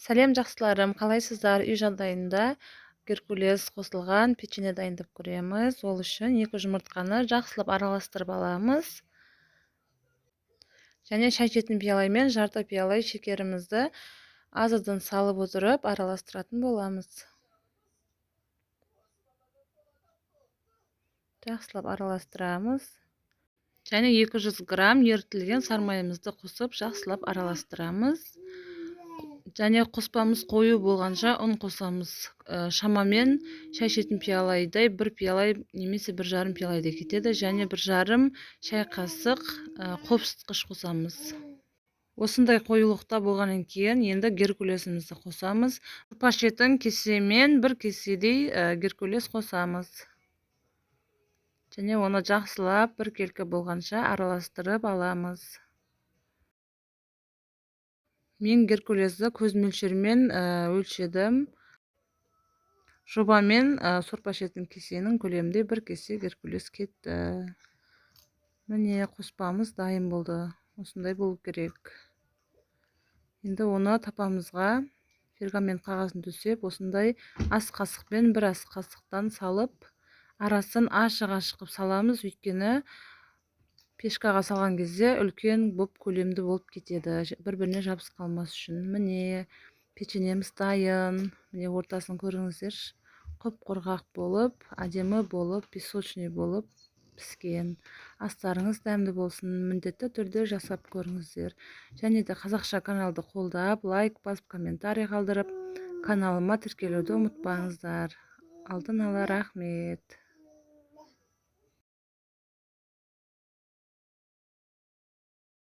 Сәлем жақсыларым, қалайсыздар? Үй жағдайында геркулес қосылған печенье дайындап көреміз. Ол үшін 2 жұмыртқаны жақсылап араластырып аламыз. Және шай ішетін пиалаймен жарты пиалай шекерімізді аз-аздан салып отырып араластыратын боламыз. Жақсылап араластырамыз. Және 200 грамм ерітілген сармайымызды қосып жақсылап араластырамыз. Және қоспамыз қою болғанша ұн қосамыз. Шамамен шай ішетін пиалайдай бір пиалай немесе бір жарым пиалайдай кетеді. Және бір жарым шай қасық қопсытқыш қосамыз. Осындай қоюлықта болғаннан кейін енді геркулесімізді қосамыз. Сорпа ішетін кесемен бір кеседей геркулес қосамыз. Және оны жақсылап біркелкі болғанша араластырып аламыз. Мен геркулесті көз мөлшерімен өлшедім. Жобамен сорпа ішетін кесенің көлемінде бір кесе геркулес кетті. Міне қоспамыз дайын болды. Осындай болу керек. Енді оны тапамызға пергамент қағазын төсеп, осындай ас қасықпен бір ас қасықтан салып, арасын ашық-ашық қылып саламыз. Өйткені пешкаға салған кезде үлкен боп көлемді болып кетеді, бір-біріне жабысып қалмас үшін. Міне печеньеміз дайын. Міне ортасын көріңіздерші, құп-құрғақ болып, әдемі болып, песочный болып піскен. Астарыңыз дәмді болсын, міндетті түрде жасап көріңіздер. Және де қазақша каналды қолдап, лайк басып, комментарий қалдырып, каналыма тіркелуді ұмытпаңыздар. Алдын ала рахмет.